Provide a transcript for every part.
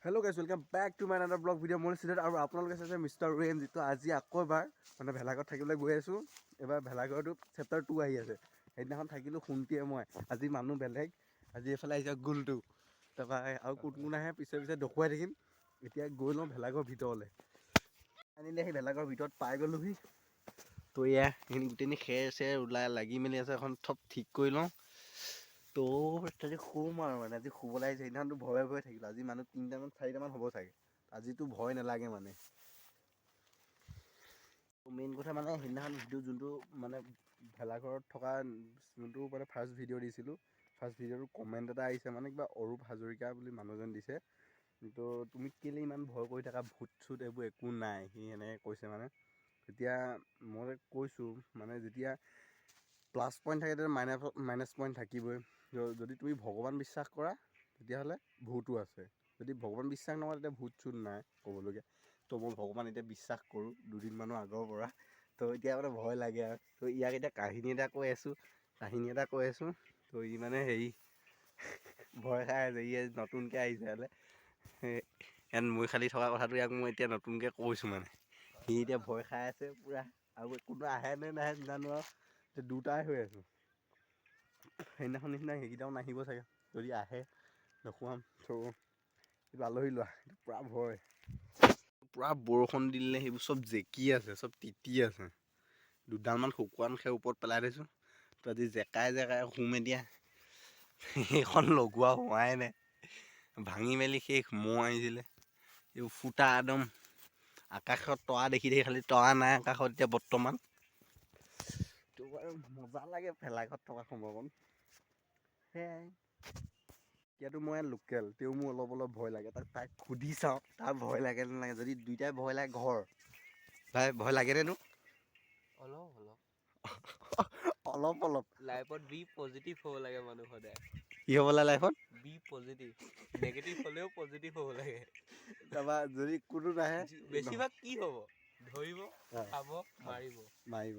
Hello guys, welcome back to my another vlog video. মোৰ চিডত আৰু আপোনালোকে চাইছে মিষ্টাৰ ৱেম, যিটো আজি আকৌ এবাৰ মানে ভেলাঘৰত থাকিবলৈ গৈ আছোঁ। এইবাৰ ভেলাঘৰটো চেপ্টাৰ 2 আহি আছে। সেইদিনাখন থাকিলোঁ সোণটিয়ে মই, আজি মানুহ বেলেগ। আজি এইফালে আহিছে গোলটো, তাৰপৰা আৰু কোন কোন আহে পিছে পিছে দেখুৱাই থাকিম। এতিয়া গৈ লওঁ ভেলাঘৰ ভিতৰলৈ। আনিলে সেই ভেলাঘৰ ভিতৰত পাই গ'লোহি। তো এয়া সেইখিনি গোটেইখিনি খেৰ চেৰ ওলাই লাগি মেলি আছে, এখন চব ঠিক কৰি লওঁ। তো আজি শুম আৰু মানে আজি শুবলৈ আহিছে। সেইদিনাখনতো ভয়ে ভয়ে থাকিলোঁ, আজি মানুহ তিনিটামান চাৰিটামান হ'ব চাগে। আজিতো ভয় নালাগে। মানে মেইন কথা মানে সেইদিনাখন ভিডিঅ' যোনটো মানে ভেলাঘৰত থকা যোনটো মানে ফাৰ্ষ্ট ভিডিঅ' দিছিলোঁ, ফাৰ্ষ্ট ভিডিঅ'টো কমেণ্ট এটা আহিছে, মানে কিবা অৰূপ হাজৰিকা বুলি মানুহজন দিছে, তো তুমি কেলৈ ইমান ভয় কৰি থাকা, ভূত চুত এইবোৰ একো নাই, সি সেনেকৈ কৈছে। মানে তেতিয়া মই কৈছোঁ, মানে যেতিয়া প্লাছ পইণ্ট থাকে তেতিয়া মাইনাছ পইণ্ট থাকিবই। যদি তুমি ভগৱান বিশ্বাস কৰা তেতিয়াহ'লে ভূতো আছে, যদি ভগৱান বিশ্বাস নকৰা তেতিয়া ভূত চুত নাই ক'বলগীয়া। তো মই ভগৱান এতিয়া বিশ্বাস কৰোঁ দুদিনমানৰ আগৰ পৰা, তো এতিয়া মানে ভয় লাগে আৰু। তো ইয়াক এতিয়া কাহিনী এটা কৈ আছোঁ, কাহিনী এটা কৈ আছোঁ, তো ই মানে হেৰি ভয় খাই আছে। ই নতুনকৈ আহিছে হ'লে ইয়াত মৈ খালি থকা কথাটো ইয়াক মই এতিয়া নতুনকৈ কৈছোঁ, মানে সি এতিয়া ভয় খাই আছে পূৰা। আৰু কোনো আহে নে নাহে নাজানো, আৰু এতিয়া দুটাই হৈ আছোঁ। সেইদিনাখন নিচিনা সেইকেইটাও নাহিব চাগে, যদি আহে দেখুৱাম। ত' এইটো আলহী লোৱা, এইটো পূৰা ভয়। পূৰা বৰষুণ দিলে সেইবোৰ চব জেকি আছে, চব তিতি আছে। দুডালমান শুকান খেৰ ওপৰত পেলাই থৈছোঁ। তো আজি জেকাই জেকাই শুম। এতিয়া সেইখন লগোৱা হোৱাই নাই, ভাঙি মেলি শেষ। মহ আহিছিলে, এইবোৰ ফুটা একদম আকাশত তৰা দেখি দেখি, খালি তৰা নাই আকাশত এতিয়া বৰ্তমান। তো বাৰু মজা লাগে ভেলাঘৰত থকা সময়কণ, সেয়াই। এতিয়াতো মই লোকেল, তেওঁ মোৰ অলপ অলপ ভয় লাগে। তাক সুধি চাওঁ তাৰ ভয় লাগে নে নালাগে। যদি দুইটাই ভয় লাগে ঘৰ ভাই, ভয় লাগেনে তোৰ? অলপ অলপ। অলপ অলপ। লাইফত বি পজিটিভ হ'ব লাগে মানুহ সদায়। কি হ'ব লাগে লাইফত? বি পজিটিভ, নেগেটিভ হ'লেও পজিটিভ হ'ব লাগে। তাৰপৰা যদি কোনো নাহে? বেছিভাগ কি হ'ব, ধৰিব, খাব, মাৰিব। মাৰিব।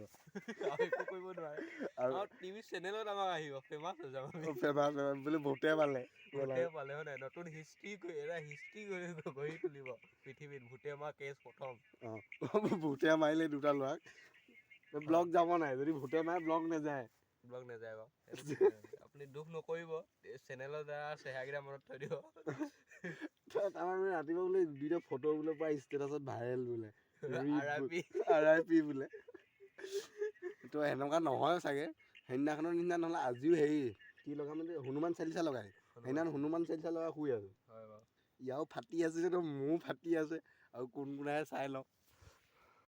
আৰু একো কৰিব নোৱাৰে। আৰু আৰু টিভি চেনেলত আমাক আহিব, ফেমাছ হৈ যাম আমি। ফেমাছ বোলে, ভূতে পালে। ভূতে পালে হয় নাই, নতুন হিষ্ট্ৰী, এটা হিষ্ট্ৰী গঢ়ি তুলিব পৃথিৱীত, ভূতে মৰা কেছ প্ৰথম। অঁ, ভূতে মাৰিলে দুটা ল'ৰাক, ব্লগ যাব নাই। যদি ভূতে মাৰে ব্লগ নাযায়। ব্লগ নাযায় বাৰু, সেইটো আপুনি দুখ নকৰিব, চেনেলৰ দ্বাৰা চেহেৰাকেইটা মনত থৈ দিব। তাৰপৰা আমি ৰাতিপুৱা বোলে দুইটা ফটো বোলে পুৰা ষ্টেটাছত ভাইৰেল বোলে। R I P. R I P বোলে। তো সেনেকুৱা নহয় চাগে সেইদিনাখনৰ নিচিনা নহ'লে আজিও হেৰি কি লগাম বুলি, হনুমান চালিচা লগাই, সেইদিনাখন হনুমান চালিচা লগাই শুই আছোঁ। হয় বাৰু। ইয়াও ফাটি আছে তো মোৰো ফাটি আছে। আৰু কোন কোন আহে চাই লওঁ।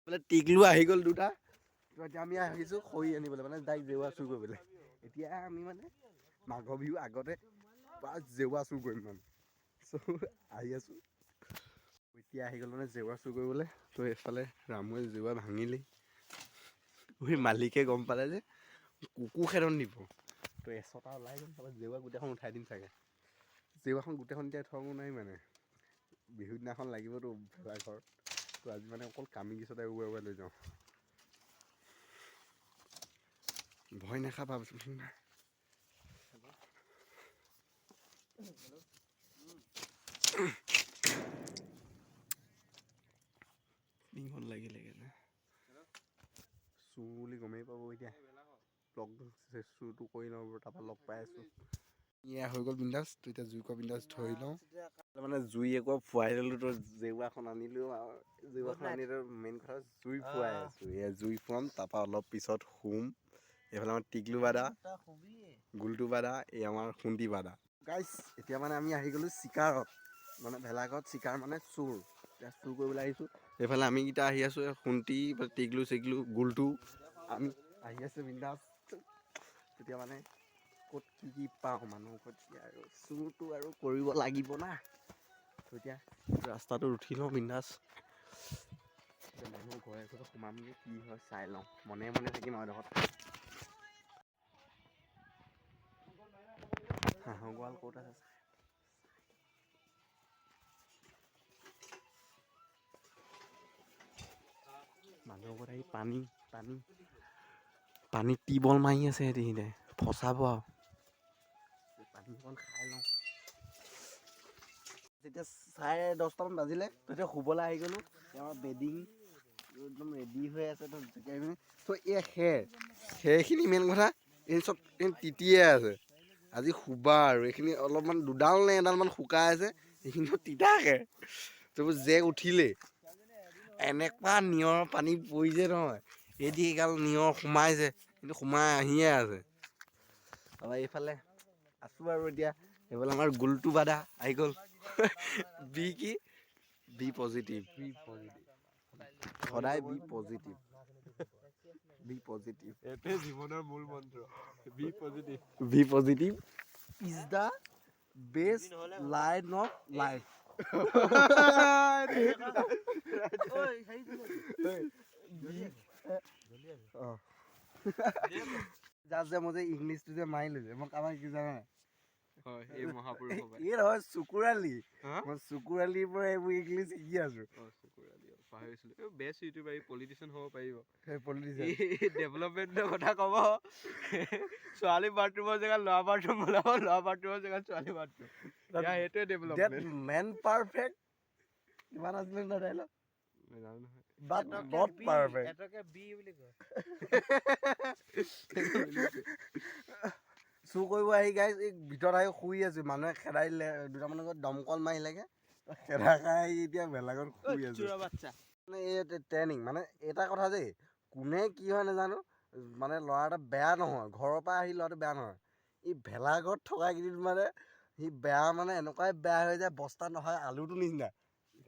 বোলে টিকলু আহি গ'ল দুটা। তো এতিয়া আমি আহিছোঁ খৰি আনিবলৈ, মানে ডাইৰেক্ট জেওৰা চুৰ কৰিবলৈ। এতিয়া আমি মানে মাঘৰ বিহু আগতে পূৰা জেওৰা চুৰ কৰিম মানে। চ' আহি আছোঁ। এতিয়া আহি গ'ল মানে জেওৰা চুৰ কৰিবলৈ। তো এইফালে ৰামুৱে জেওৰা ভাঙিলেই। ঐ, মালিকে গম পালে যে কুকুৰ খেদন দিব। তো এচটা ওলাই গ'ল, তাৰপৰা জেওৰা গোটেইখন উঠাই দিম চাগে। জেওৰাখন গোটেইখন এতিয়া থ'ব নোৱাৰি, মানে বিহু দিনাখন লাগিবতো ভেলাঘৰ। তো আজি মানে অকল কামি গিছতে উৰুৱাই উৰুৱাই লৈ যাওঁ। ভয় নাখাবা। ডিঙত লাগি লাগে চুৰ বুলি গমেই পাব। এতিয়া ব্লগ চুৰটো কৰি লওঁ, তাৰপৰা লগ পাই আছোঁ। এয়া হৈ গ'ল বিন্দাছ। তো এতিয়া জুই কোৱা বিন্দাছ ধৰি লওঁ, মানে জুই একোৱা ফুৱাই ল'লোঁ। তো জেওৰাখন আনিলোঁ আৰু জেওৰাখন আনি মেইন কথা জুই ফুৱাই আছোঁ। এয়া জুই ফুৱাম, তাৰপৰা অলপ পিছত শুম। এইফালে আমাৰ টিকলু বাদা, গুলটু বাদা, এই আমাৰ সোণটি বাদা। গাইছ, এতিয়া মানে আমি আহি গ'লোঁ চিকাৰত, মানে ভেলাঘৰত চিকাৰ মানে চোৰ। এতিয়া চুৰ কৰিবলৈ আহিছোঁ। এইফালে আমিকেইটা আহি আছোঁ, সোণটি, টিকলু চিকলু, গুলটু, আমি আহি আছোঁ বিন্দাছ। তেতিয়া মানে ক'ত কি কি পাওঁ মানুহ ক'ত আৰু চুৰটো আৰু কৰিব লাগিব না। এতিয়া ৰাস্তাটোত উঠি লওঁ বিন্দাছ। মানুহ ঘৰে ঘৰে সোমামগৈ, কি হয় চাই লওঁ। মনে মনে থাকিম আৰু এডোখৰত। হাঁহৰ গঁৰাল ক'ত আছে? মানুহৰ ঘৰত আহি পানী পানী পানী টিউবৱেল মাৰি আছে, সিহঁতি ফচাব আৰু। পানী অকণ খাই লওঁ। এতিয়া 10:30মান বাজিলে, তেতিয়া শুবলৈ আহি গ'লোঁ। আমাৰ বেডিং একদম ৰেডি হৈ আছে। তো জেকেট পিন্ধি ত' এই খেৰ খেৰখিনি মেইন কথা, এই চব এই তিতিয়ে আছে। আজি শুবা আৰু এইখিনি অলপমান দুডাল নে এডালমান শুকাই আছে, সেইখিনি চব তিতা খেৰ। তো জেক উঠিলেই এনেকুৱা নিয়ৰ পানী পৰিছে নহয়, এই এইগাল নিয়ৰ সোমাইছে, কিন্তু সোমাই আহিয়ে আছে। তাৰপৰা এইফালে আছোঁ আৰু এতিয়া এইফালে আমাৰ গুলটু বাদা আহি গ'ল। বি কি বি পজিটিভ, বি পজিটিভ। সদায় বি পজিটিভ, বি পজিটিভ। এইটোৱে জীৱনৰ মূল মন্ত্ৰ, B positive. Be positive is the best line of life. Just যে মই যে ইংলিছটো যে মাৰি লৈছে, মই কাৰোবাক কি জানা নাই? হয়, এই মহাপুৰুষৰ। এই নহয়, চুকুৰালি। হা? মই চুকুৰালিৰ পৰা এইবোৰ ইংলিছ শিকি আছো। অ, চকুৰালি, অ, পাহৰিছিলো। এই বেষ্ট ইউটিউবাৰ, এই পলিটিচিয়ান হ'ব পাৰিব। সেই পলিটিচিয়ান। এই ডেভেলপমেণ্টৰ কথা ক'ব। ছোৱালী বাথৰুমৰ জেগাত ল'ৰা বাথৰুম ওলাব, ল'ৰা বাথৰুমৰ জেগাত ছোৱালী বাথৰুম। সেইটোৱে ডেভেলপমেণ্ট। মেন পাৰফেক্ট কিমান আছিলে ন ডাইলগ? নাজানো নহয়। বাট not perfect. এটকে বি বুলি কয়। চুৰ কৰিব আহি গাইজ এই ভিতৰত আহি শুই আছো, মানুহে খেদাই দিলে। দুটামানৰ ঘৰত দমকল মাৰিলেগে, খেদা খাই আহি এতিয়া ভেলাঘৰত শুই আছো। চোৰা বাচ্চা। মানে এই ট্ৰেইনিং মানে এটা কথা দেই, কোনে কি হয় নাজানো, মানে ল'ৰা এটা বেয়া নহয়, ঘৰৰ পৰা আহি ল'ৰাটো বেয়া নহয়, এই ভেলাঘৰত থকাকেইদিন মানে সি বেয়া, মানে এনেকুৱাই বেয়া হৈ যায়, বস্তাত নহয় আলুটো নিচিনা।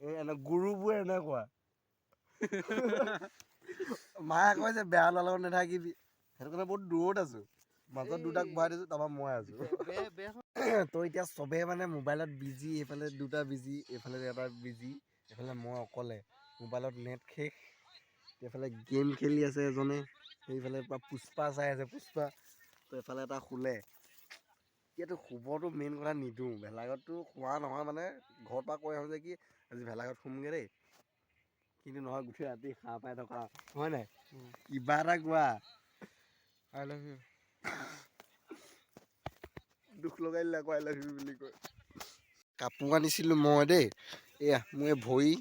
এই এনে গৰুবোৰ এনেকুৱা। মায়ে কৈছে বেয়া ল'ৰাৰ লগত নাথাকিবি, সেইটো কাৰণে বহুত দূৰত আছো, মাজত দুটাক বহাই দিছো, তাৰপৰা মই আছো। তো এতিয়া চবেই মানে মোবাইলত বিজি, এইফালে দুটা বিজি, এইফালে এটা বিজি, এইফালে মই অকলে, মোবাইলত নেট শেষ। এইফালে গেম খেলি আছে এজনে, সেইফালে পুৰা পুষ্পা চাই আছে, পুষ্পা। তো এইফালে এটা শুলে। এতিয়াতো শুবতো মেইন কথা নিদিওঁ, ভেলাঘৰততো শোৱা নহয়, মানে ঘৰৰ পৰা কৈ আহোঁ যে কি আজি ভেলাঘৰত শুমগৈ দেই, কিন্তু নহয়, গোটেই ৰাতি সাৰ পাই থকা হয় নাই। কিবা এটা কোৱা। I love you. দুখ লগাই দিলে আকৌ I love you বুলি কয়। কাপোৰ আনিছিলোঁ মই দেই, এয়া মোৰ এই ভৰি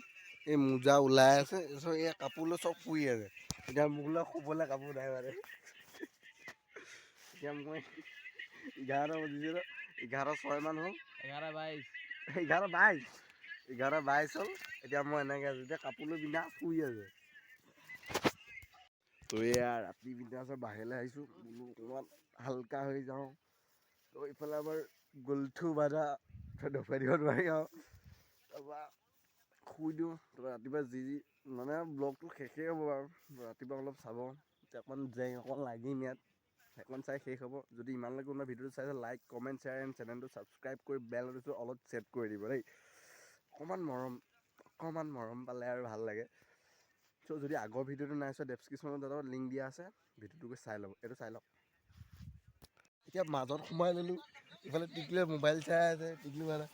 এই মোজা ওলাই আছে, তাৰপিছত এয়া কাপোৰ লৈ চব শুই আছে। এতিয়া মোক লৈ শুবলৈ কাপোৰ নাই, মানে এতিয়া মই 11 বাজিছে ন, 11:06মান হ'ল। 11:22। 11:22, 11:22 হ'ল। এতিয়া মই এনেকৈ আছোঁ, এতিয়া কাপোৰ লৈ বিন্দাছ শুই আছে। তো এয়া ৰাতি বিন্দাছত বাহিৰলৈ আহিছোঁ, বোলো অকণমান হালকা হৈ যাওঁ। তো ইফালে আমাৰ গল্ঠু বাধা দেখুৱাই দিব নোৱাৰি আৰু, তাৰপৰা শুই দিওঁ। তাৰপৰা ৰাতিপুৱা যি যি মানে ব্লগটো শেষেই হ'ব আৰু ৰাতিপুৱা অলপ চাব। এতিয়া অকণমান জেং অকণ লাগিম ইয়াত, সেইকণ চাই শেষ হ'ব। যদি ইমানলৈকে কোনোবা ভিডিঅ'টো চাইছে, লাইক, কমেণ্ট, শ্বেয়াৰ এণ্ড চেনেলটো ছাবস্ক্ৰাইব কৰি বেল নটিচটো অলপ ছেট কৰি দিব দেই। অকণমান মৰম, অকণমান মৰম পালে আৰু ভাল লাগে। চ' যদি আগৰ ভিডিঅ'টো নাই চোৱা, ডেছক্ৰিপশ্যনত দাদা লিংক দিয়া আছে, ভিডিঅ'টো গৈ চাই ল'ব, এইটো চাই লওক। এতিয়া মাজত সোমাই ল'লোঁ, ইফালে টিকলুৱে মোবাইল চাই আছে, টিকলু মানে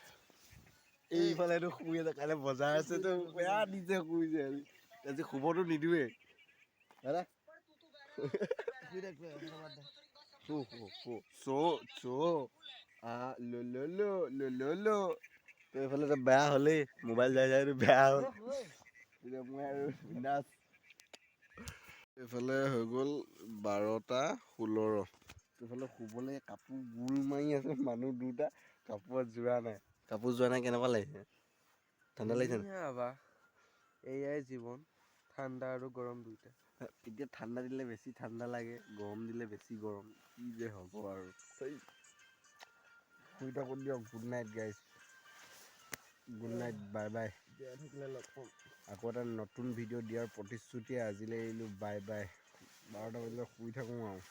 এইফালে এইটো শুই আছে। কাইলৈ বজাৰ আছে তো বেয়া দিছে, শুইছে আজি। আজি শুবতো নিদিওঁৱেই দাদা। শু শু শু, চ' চ' আ ল ল ল ল ল ল। তো এইফালে তো বেয়া হ'লেই, মোবাইল চাই চাই বেয়া হ'ল। এতিয়া মই আৰু বিন্দাছ। এইফালে হৈ গ'ল 12:16। এইফালে শুবলৈ কাপোৰ গোল মাৰি আছে মানুহ দুটা, কাপোৰত যোৰা নাই, কাপোৰ যোৰা নাই। কেনেকুৱা লাগিছে? ঠাণ্ডা লাগিছে নাই? বা, এয়াই জীৱন, ঠাণ্ডা আৰু গৰম দুইটা। এতিয়া ঠাণ্ডা দিলে বেছি ঠাণ্ডা লাগে, গৰম দিলে বেছি গৰম, কি যে হ'ব আৰু। শুই থাকোঁ দিয়ক। Good night guys, good night, bye bye. জীয়াই থাকিলে লগ পাম। আকৌ এটা নতুন ভিডিঅ' দিয়াৰ প্ৰতিশ্ৰুতিয়ে আজিলৈ এৰিলোঁ, বাই বাই। 12টা বাজিলে, শুই থাকোঁ আৰু।